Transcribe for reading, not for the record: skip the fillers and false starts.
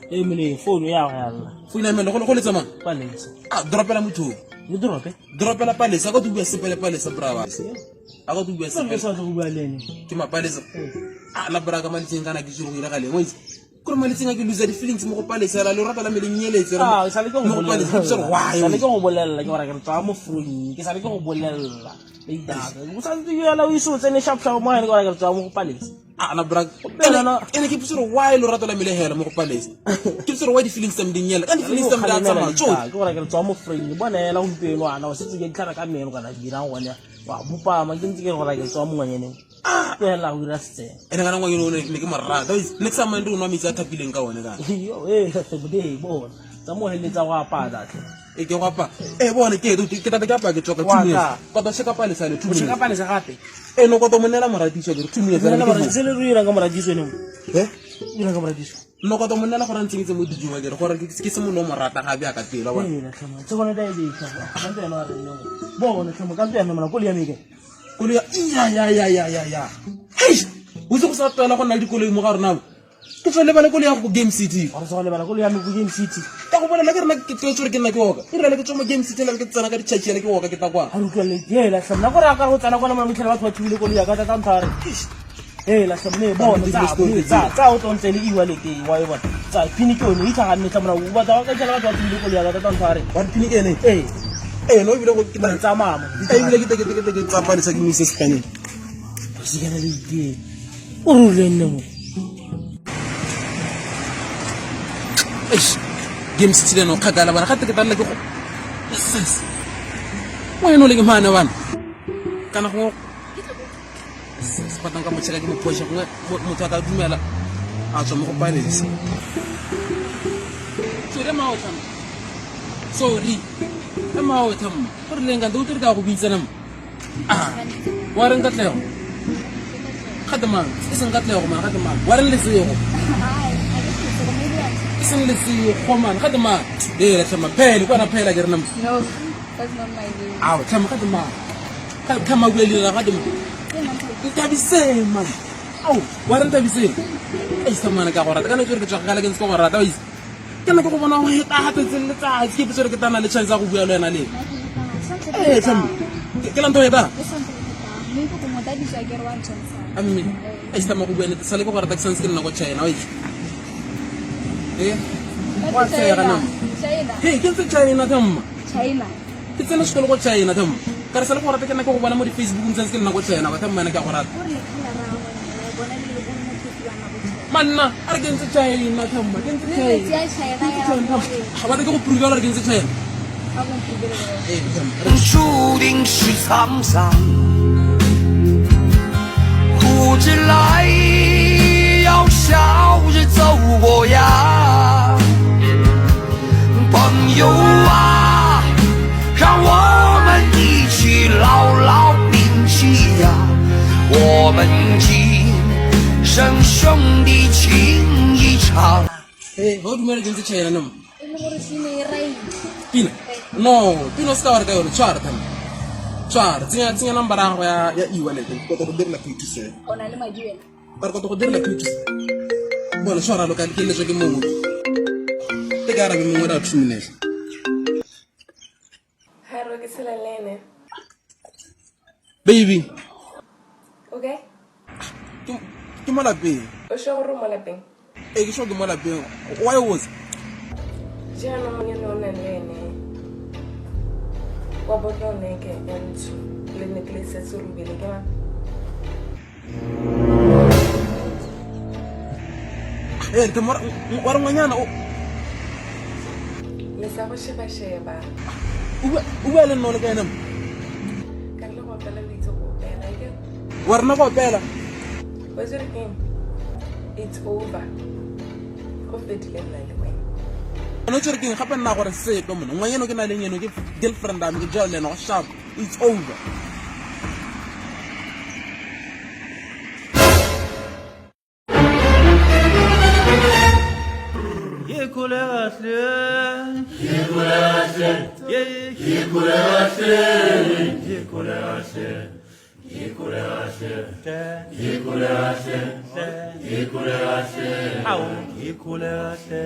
Ke e mene founu ya go yalla founu ya mene go letsa mang palesa a dropela motho le drope dropela palesa ka tu bua sepele palesa brava a ka tu bua sepele sa go bua le ene ke mapalesa a la bra ka maletseng kana ke tsiro go ira gale mo itse kore maletseng a ke loser di-feelings mo go palesa la lerato la me le nyeletse Ah, sa le ke go mo go palesa ke tsere why sa le ke go bolelela ke gore ke re tswa mo frong ke sa le ke go bolelela leitaka o sa ntse yela o ise o tsene sharp sharp mo gane ke gore ke re tswa mo go palesa a na bra Pela na- ene ke tsere why lerato la me le hela mo go palesa ke tsere why di-feelings tsa me di nyela ka di-feelings tsa me di a tsamaya tso ke gore ke re tswa mo frong bona ela gompieno ana o setse ke ditlhare ka meno kana dirang gone wa bopama ke ntse ke re gore ke tswa mo ngwanyaneng tlohela go dira setsena ene kana ngwanyane o ne ke morata ne ke sa mande o nwa metsi a thapileng ka one kana yo ee bona tsa mo heletsa go apaya tle e ke go apa e bone ke ke tata ke apaya ke tswa ka Wa 2 minutes ka. koto sheka palesa le 2 o sheka minutes palesa gape e no koto mo neela moratiso ke re 2 minutes Nna ke moradiso se le re dirang ka moradiso ene mo eh dirang ka moradiso no koto mo neela gore a ntsenyetse mo dijong wa ke re gore ke se molo o mo rata ga bja ka pela wa ee tlhamo tse gone da e tlhamo ka ntse ena wa re nne bona tlhamo ka ntse ya mona koloi ya me ke koloi ya ya ya ya ya ya hei o itse go sa tlwaela go nna le dikoloi mo ga rona mo ke tswa lebale koloi ya go game city gore se go lebala koloi ya me ko game city ka go bolela ke rena ke tlwaetse gore ke nna ke oka e rele ke tswa mo game city le ke tsena ka ditšhatši ele ke oka ke tla kwa ga re utlwelele hela tlhamo nako re akare go tsena kona mona motlhele batho ba thubile koloi ya ka tata ntho a re hela tlhamo ne bona tsa tsa o tlo ntse le e-wallet e wa e bona tsa pini ke yone e itlhaganne tlhamo o batla ka itlhela batho ba thubile koloi ya ka tata ntho a re wa pini ke ene ee ee no ebile go ke Mara tsamaya mo ebile ke ke ke ke tsapalesa ke mo ise sepaneng sikana le idea o rure nne mo eish game city le no kgakala bana gate ke talela ke go ss wena o le ke mane bana kana gongwe sepatang ka motšheka ke mophoša gongwe motho a ka dumela a tswa mo go palesa sorry maotha sorry maotha mma go rileng kante o tle re ka go bitsana mo wa reng katlego gate mang e seng katlego man gate mang wa reng lesego e seng lesego man gate mang ee tlhama phele kwana phela ke rena No, that's not my name. ao tlhama gate mang tlhama bua leina gate mang nthabiseng man ao wa re nthabiseng aisa mana ka go rata kana ke re ke tswa kgakala ke ntse ke go rata waitse ke nna ke go bona go heta gatsetse le letsatsi ke potse gore ke tana le chance ya go bua le wena le ee tlhama ke la ntho heta a mme aisa ma go bua nete sale ke go rata ke santse ke nna ko China waitse ee wa tshega nama he ke ntse China thamma China. Ke tsena sekolo ko China thamma ka re sale go rata ke nna ke go bona mo di-Facebook ntse ke nna ko China ba thamma ene ke a go rata O re lekhala ra wena, wa bona le o motho wa na go China. manna a re ke ntse China thamma ke ntse Le China metsi a China Ke ntse ya China, thamma. gore. Ga batla ke go prove gore ke ntse China A go mprovele gore. ee thamma 注定是沧桑。苦着来，要笑着走过呀。朋友啊，让我们一起牢牢铭记呀，我们今生兄弟情一场。 Ee ga o dumela ke ntse China nama E le gore pina e right. pina no pina o se ka wa re ka yone tshwara thamma tshwara tsenya tsenya number ya gago ya ya e-wallet ke kopa go direla pay to send O na le madi wena. ka re kopa go direla pay to send bona tshwara lo ka ke letswa ke mongwe te ke arabe mongwe ra 2 minutes. Hi, Rocky Ene. Baby. Okay? Ke mo lapeng. O sure gore o mo lapeng? Ee, ke sure ke mo lapeng. Why was Jaanong monyane o nang le ene wa bottleneck ya ntsho le necklace ya serubele ke mang? Ee ntho wa re ngwanyana o Le sa go sheba-sheba. O bua le nna o le ka ene mo Ka re le go opela o itse go opela ake. Wa rena go opela. Wa itse gore keng? It's over. Go fedile nna le wena. One o tsere keng gape nna gore sepe mona ngwanyana ke na leng eno ke girlfriend ame ke jalo le ena go sharp, it's over. Ke kolegahle. Ke kolegahle. Ke kolegahle. Ke kolegahle. Ke Ngikhule kahle. Ngikhule kahle. Awu, ngikhule kahle.